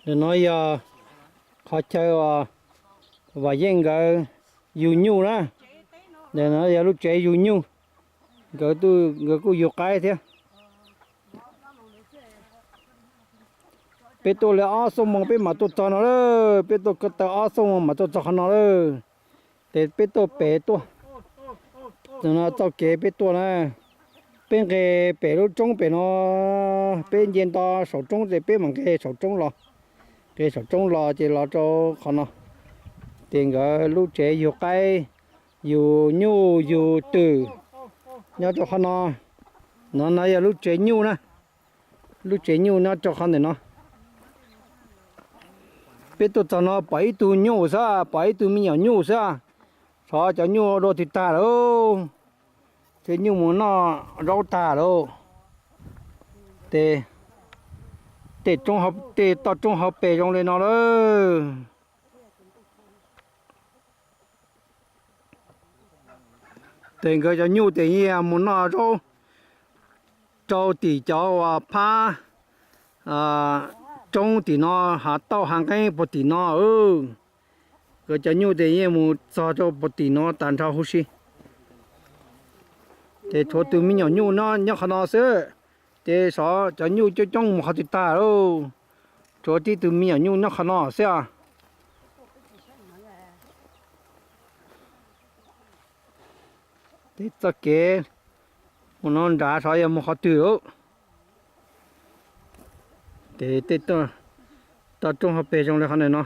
Ntawm no yog qhov chaw uas Vam Yeej nkawd yug nyuj na. Ntawm no yog lub tsev yug nyuj, nkawd kuj yug qaib thiab. Peb tuaj li ob xuab moos peb mam tuaj txog no lawm, peb tuaj ko taw ob xuab moos mam tuaj txog qhov no lawm. Ces peb tuaj pem tuaj, no txoj kev peb tuaj na, peb nqes pem lub roob pem no, peb nce nto saum roob ces peb mam nqes saum roob los, nqes saum roob los ces los rau qhov no. Ces nkawd lub tsev yug qaib, yug nyuj, yug twm nyob rau qhov no. No no yog lub tsev nyuj na, lub tsev nyuj nyob rau qhov ntawm no. Peb tuaj txog no pom ib tug nyuj xwb, pom ib tug me nyuam nyuj xwb. Xyov cov nyuj dua twg tag lawm, tej nyuj mus noj zaub tag lawm. Tej toj roob hauv pes zoo li no lawm. Ces nkawd cov nyuj ces yeej mus noj zaub rau tim cov uas phab roob tim no, hav tauj hav nqeeb puag tim no. Nkawd cov nyuj ces yeej mus txog rau puag tim no tag nrho huv si. Ces tshuav tus me nyuam nyuj no nyob qhov no xwb, ces xyov cov nyuj coob coob mus qhov twg tag lauj. Tshuav tib tug me nyuam nyuj nyob qhov no xwb os. Ces txoj kev mus no nrad xyov yog mus qhov twg lauj. Ces tej toj roob hauv pes zoo li qhov ntawm no.